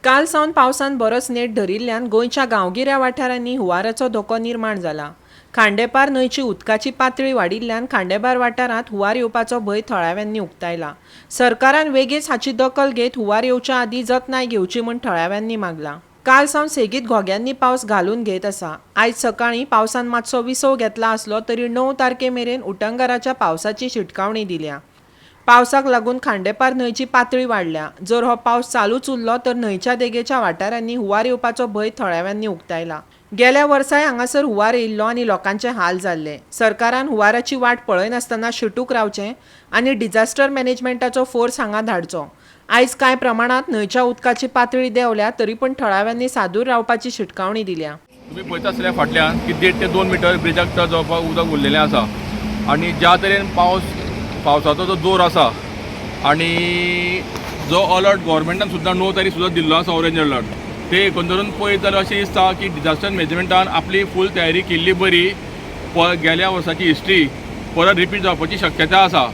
काल सावन पावसान बरोच नेट धरिल्ल्यान गोंयच्या गांवगिऱ्या वाठारांनी हुंवाराचो धोको निर्माण जाला. खांडेपार न्हंयची उदकाची पातळी वाडिल्ल्यान खांडेपार वाठारांत हुंवार येवपाचो भंय थळाव्यांनी उक्तायला. सरकारान वेगींच हाची दखल घेत हुंवार येवच्या आदीं जतनाय घेवची म्हूण थळाव्यांनी मागलां. काल सावन सेगीत घोग्यांनी पावस घालून घेत आसा. आयज सकाळीं पावसान मातसो विसव घेतला आसलो तरी 9 तारखे मेरेन उटंगाराच्या पावसाची शिटकावणी दिल्या. पावसाक लागून खांडेपार न्हंयची पातळी वाडल्या. जर हो पावस चालूच उरलो तर न्हंयच्या देगेच्या वाठारांनी हुंवार येवपाचो भंय थळाव्यांनी उक्तायला. गेल्या वर्साय हांगासर हुंवार येयल्लो आनी लोकांचे हाल जाल्ले. सरकारान हुंवाराची वाट पळयनासतना शिटूक रावचें आनी डिझास्टर मॅनेजमेंटाचो फोर्स हांगा धाडचो. आयज कांय प्रमाणांत न्हंयच्या उदकाची पातळी देंवल्या तरी पूण थळाव्यांनी सादूर रावपाची शिटकावणी दिल्या. तुमी पळयता आसतले फाटल्यान की 1.5 ते 2 मिटर ब्रिजाक टच जावपाक उदक उरलेलें आसा आनी ज्या तरेन पावसाचो जो जोर आसा आनी जो अलर्ट गोवोरमेंटान सुद्दां 9 तारीख सुद्दां दिल्लो आसा, ऑरेंज अलर्ट, ते एकंदरून पळयत जाल्यार अशें दिसता की डिजास्टर मॅनेजमेंटान आपली फूल तयारी केल्ली बरी. गेल्या वर्साची हिस्ट्री परत रिपीट जावपाची शक्यता आसा.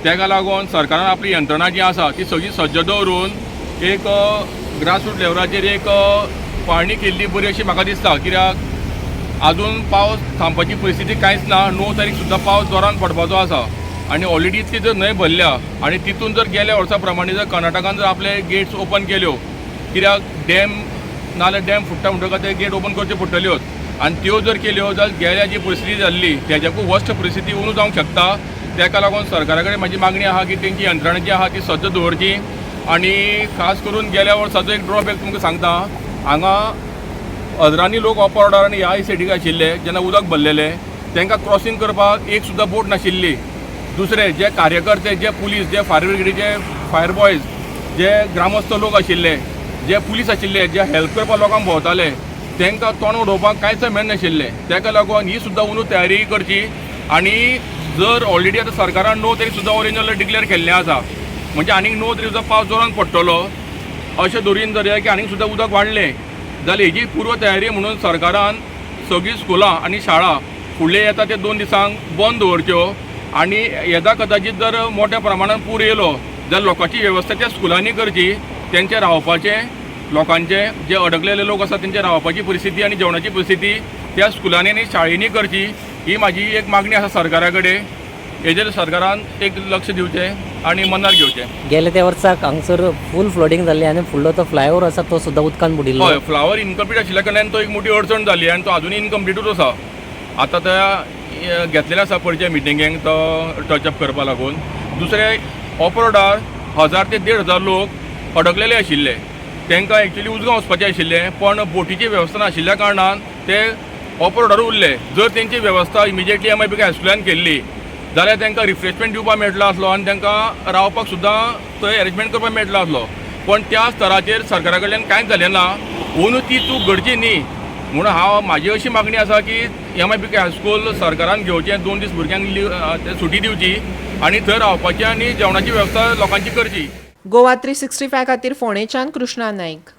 तेका लागून सरकारान आपली यंत्रणा जी आसा ती सगळी सज्ज दवरून एक ग्रासरूट लेवलाचेर एक पळणी केल्ली बरी अशी म्हाका दिसता, कित्याक आजून पावस थांबपाची परिस्थिती कांयच ना. 9 तारीख सुद्दां पावस जोरान पडपाचो आसा आनी ऑलरेडी इतली जर न्हंय भरल्या आनी तितून जर गेल्या वर्सा प्रमाणे जर कर्नाटकान जर आपले गेट्स ओपन केल्यो, कित्याक डॅम नाजाल्यार डॅम फुट्टा म्हणटकच ते गेट ओपन करच्यो पडटल्योच आनी त्यो जर केल्यो जाल्यार गेल्या जी परिस्थिती जाल्ली तेज्याकूय वर्स्ट परिस्थिती अंदू जावंक शकता. तेका लागून सरकारा कडेन म्हाजी मागणी आहा की तेंची यंत्रणा जी आहा ती सज्ज दवरची. आनी खास करून गेल्या वर्साचो एक ड्रॉबॅक तुमकां सांगता, हांगा हजरांनी लोक अपर रोडार आनी ह्या सायडीक आशिल्ले. जेन्ना उदक भरलेलें तांकां क्रॉसींग करपाक एक सुद्दां बोट नाशिल्ली. दुसरे जे कार्यकर्ते, जे पुलीस, जे फायर ब्रिगेडीचे फायर बॉयज, जे ग्रामस्थ लोक आशिल्ले, जे पुलीस आशिल्ले, जे हेल्प करपाक लोकांक भोंवताले, तांकां तोंड उडोवपाक कांयच मेळनाशिल्लें. ताका लागून ही सुद्दां अंदू तयारी करची. आनी जर ऑलरेडी आतां सरकारान 9 तारीख सुद्दां ऑरेंज अलर्ट डिक्लेअर केल्लें आसा, म्हणजे आनीक 9 तारीख सुद्दां पावस जोरान पडटलो. अशें धरून जर की आनीक सुद्दां उदक वाडलें जाल्यार हेजी पूर्व तयारी म्हणून सरकारान सगळीं स्कुलां आनी शाळा फुडले येता ते 2 दिसांक बंद दवरच्यो. आनी येदा कदाचीत जर मोठ्या प्रमाणान पूर येयलो जाल्यार लोकांची वेवस्था त्या स्कुलांनी करची. तेंचे रावपाचें, लोकांचे जे अडकलेले लोक आसा तेंचे रावपाची परिस्थिती आनी जेवणाची परिस्थिती त्या स्कुलांनी आनी शाळेंनी करची, ही म्हाजी एक मागणी आसा सरकारा कडेन. हेजेर सरकारान एक लक्ष दिवचें आनी मनार घेवचें. गेले त्या वर्साक हांगसर फूल फ्लडिंग जाल्ली आनी फुडलो तो फ्लायओवर आसा तो सुद्दां उदकान बुडिल्लो. हय, फ्लायओवर इनकम्प्लीट आशिल्ल्या कारणान तो एक मोठी अडचण जाली आनी तो अजुनूय इनकम्प्लिटूच आसा. आतां त्या घेतलेले आसा पयरच्या मिटिंगेक तो टचअप करपा लागून. दुसरें, ऑफ रोडार 1000 ते 1500 लोक अडकलेले आशिल्ले. तांकां एक्चुली उजगांव वचपाचें आशिल्लें, पण बोटीची वेवस्था नाशिल्ल्या कारणान ते ऑफ रोडार उरले. जर तेंची वेवस्था इमिजिएटली एमआयबीके हायस्कुलान केल्ली जाल्यार तांकां रिफ्रेशमेंट दिवपाक मेळटलो आसलो आनी तांकां रावपाक सुद्दां थंय अरेंजमेंट करपाक मेळटलो आसलो. पण त्या स्तराचेर सरकारा कडल्यान कांयच जालें ना. अंदू ती चूक घडची न्ही म्हणून हांव म्हाजी अशी मागणी आसा की एमआयबीके हायस्कूल सरकारान घेवचें, 2 दीस भुरग्यांक लिव सुटी दिवची आनी थंय रावपाची आनी जेवणाची वेवस्था लोकांची करची. गोवा 365 खातीर फोंडेच्यान कृष्णा नाईक.